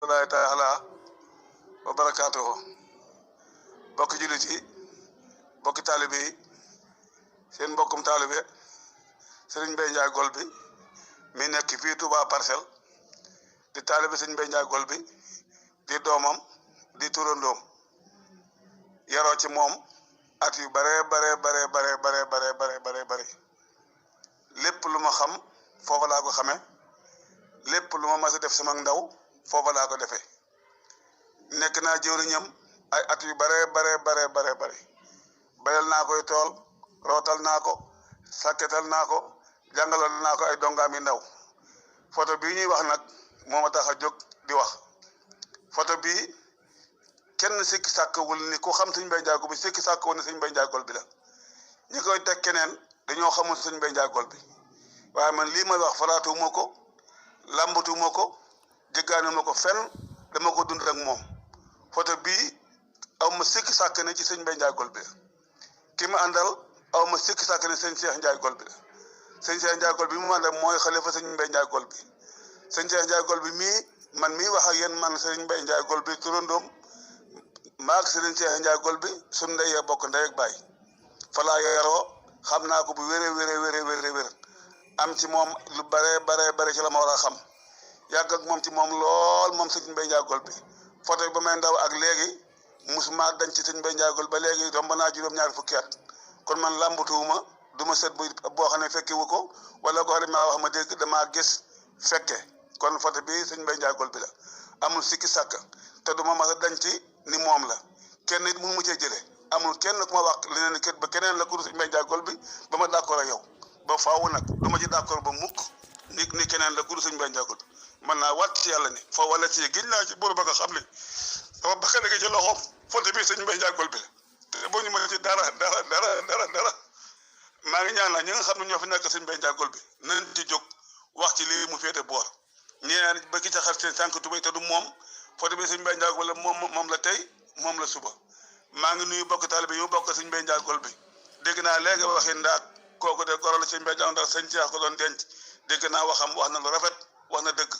Wallaahi taala wa barakaatuhu bokki jullit yi bokki taalibe yi seen mbokkum taalibe Serigne Mbaye Ndiaye Gol bi mi nekk fii Touba Parcelles di taalibe Serigne Mbaye Ndiaye Gol bi di doomam di turandoom yaroo ci moom at yu bare lépp lu ma xam foofa laa ko xamee lépp lu ma mas a def sama ndaw foofa laa ko defee nekk naa jëwriñam ay at yu bare bayal naa koy tool rootal naa ko sàkketal naa ko jàngalal naa ko ay dongaam yi ndaw photo bii ñuy wax nag moo ma tax a jóg di wax photo bii kenn sikki sàkkawul ni ku xam Serigne Mbaye Ndiaye Gol bi sikki sàkkawul ni Serigne Mbaye Ndiaye Gol bi la ñi koy teg keneen dañoo xamul Serigne Mbaye Ndiaye Gol bi waaye man lii may wax faraatuma ko làmbatuma ko jéggaanuma ko fenn dama ko dund ak moom photo bii aw ma sikki sàkk ne ci Serigne Mbaye Ndiaye Gol bi la ki ma àndal aw ma sikki sàkk ne Serigne Cheikh Ndiaye Gol bi la Serigne Cheikh Ndiaye Gol bi mu àndal mooy xalifa Serigne Mbaye Ndiaye Gol bi Serigne Cheikh Ndiaye Gol bi man mii wax ak yéen man Serigne Mbaye Ndiaye Gol bi turandoom maag Serigne Cheikh Ndiaye Gol bi suñu ndey ya bokk ndey ak baay fa laa yaroo xam naa ko bu wér am ci moom lu bare ci la ma war a xam yàgg ak moom ci moom lool moom Serigne Mbaye Ndiaye Gol bi photo bi ba may ndaw ak léegi musuma dañ ci Serigne Mbaye Ndiaye Gol ba léegi romb naa juróom-ñaari fukki at kon man làmbatuwuma du ma set boo xam ne fekke wu ko wala koo xam ne maa wax ma dégg damaa gis fekke kon photo bi Serigne Mbaye Ndiaye Gol bi la amul sikki sàkk te du ma mas a dañ ci ni moom la kenn nit mënu mu cee jëlee amul kenn ku ma wax leneen ni ba keneen la ku Serigne Mbaye Ndiaye Gol bi ba ma d'accord ak yow ba faaw nag du ma ci d'accord ba mukk ni keneen la ku Serigne Mbaye Ndiaye Gol bi man naa wàcc ci yàlla ni foo wala ci giñ naa ci buru ba nga xam ne sama bakkan nekk ci loxoom photo bi Serigne Mbaye Ndiaye Gol bi la te boo ñu mën ci dara maa ngi ñaan ñi nga xam ne ñoo fi nekk Serigne Mbaye Ndiaye Gol bi nañ ci jóg wax ci lii mu féete boor ñeneen ba ki ca xar seen sànq tubéy te du moom photo bi Serigne Mbaye Ndiaye Gol la moom la tey moom la suba maa ngi nuyu bokk taalibe yi mu bokk Serigne Mbaye Ndiaye Gol bi dégg naa léegi waxi ndaak kooku de goro la Serigne Mbaye Ndiaye ndax sëñ Cheikh ko doon denc dégg naa waxam wax na lu rafet wax na dëgg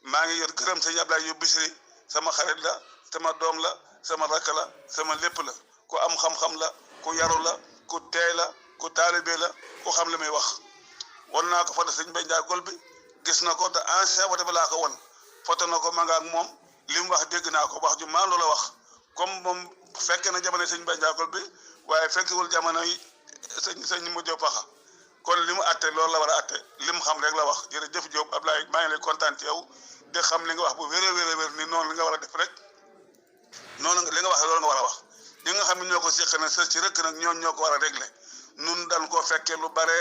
maa ngi yor gërëm sëñ Ablaye yu Bisri sama xarit la sama doom la sama rakk la sama lépp la ku am xam-xam la ku yaru la ku teey la ku taalibe la ku xam li muy wax won naa ko photo Serigne Mbaye Ndiaye Gol bi gis na ko te ancien photo bi laa ko won photo na ko ma nga ak moom li mu wax dégg naa ko wax ju maandu la wax comme moom fekk na jamono Serigne Mbaye Ndiaye Gol bi waaye fekkiwul jamono yi sëñ mu Diop Paxa kon li mu atte loolu la war a atte li mu xam rek la wax jërëjëf Diop Ablaye maa ngi lay kontaan ci yow di xam li nga wax bu wér ni noonu li nga war a def rek noonu li nga wax loolu nga war a wax ñi nga xam ne ñoo ko séq na sës ci rëkk nag ñoo ko war a régler nun dan koo fekkee lu bare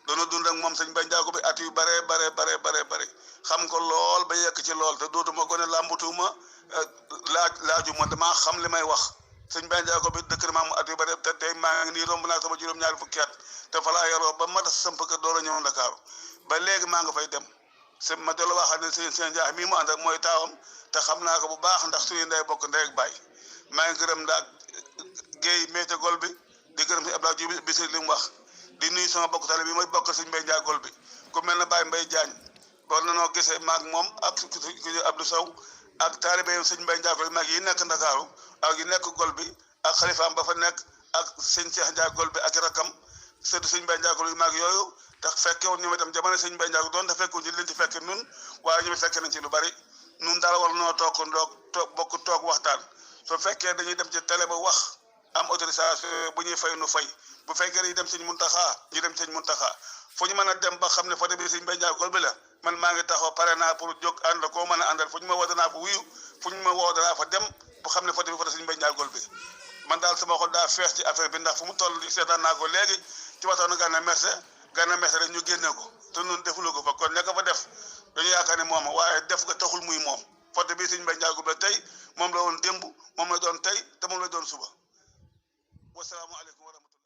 doona dund ak moom Serigne Mbaye Ndiaye Gol bi at yu bare xam ko lool ba yekk ci lool te dootuma gone làmbutuma laajuma damaa xam li may wax Serigne Mbaye Ndiaye Gol bi dëkk na maamu at yu bare te tey maa ngi nii romb naa sama juróom-ñaari fukki at te fa laa yaroo ba ma samp kër door a ñëw Ndakaaru ba léegi maa nga fay dem ma dellu waxaat ne seen Ndiaye mii mu ànd ak mooy taawam te xam naa ko bu baax ndax suñu ndey bokk ndey ak baay maa ngi gërëm ndax Guèye Mété Gol bi di gërëm si Abdoulaye Diouf Bisri li mu wax di nuyu sama bokk tale bi mooy bokk Serigne Mbaye Ndiaye Gol bi ku mel ne Baye Mbaye Diagne war na noo gisee maag moom ak Abdou Sow ak taalibe Serigne Mbaye Ndiaye Gol bi maag yi nekk Ndakaaru ak yi nekk Gol bi ak xalifaam ba fa nekk ak Serigne Cheikh Ndiaye Gol bi ak rakam surtout Serigne Mbaye Ndiaye Gol bi maag yooyu tax fekke woon ñoom itam jamono Serigne Mbaye Ndiaye Gol doon te fekkuñ ci leen ci fekke nun waaye ñoom fekke nañ ci lu bari nun dara war noo toog waxtaan su fekkee dañuy dem ci télé ba wax am autorisation bu ñuy fay nu fay bu fekkee dañuy dem Serigne Mountakha ñu dem Serigne Mountakha fu ñu mën a dem ba xam ne photo bi Serigne Mbaye Ndiaye Gol bi la man maa ngi taxaw pare naa pour jóg ànd koo mën a àndal fu ñu ma woo danaa fa wuyu fu ñu ma woo danaa fa dem bu xam ne photo bi photo Serigne Mbaye Ndiaye Gol bi man daal sama xol daa fees ci affaire bi ndax fu mu toll seetaan naa ko léegi ci waxtaanu Gana Messere rek ñu génne ko te ñun defulu ko fa kon nekk fa def dañu yaakaar ne moom waaye def nga taxul muy moom photo bi Serigne Mbaye Ndiaye Gol bi tey moom la woon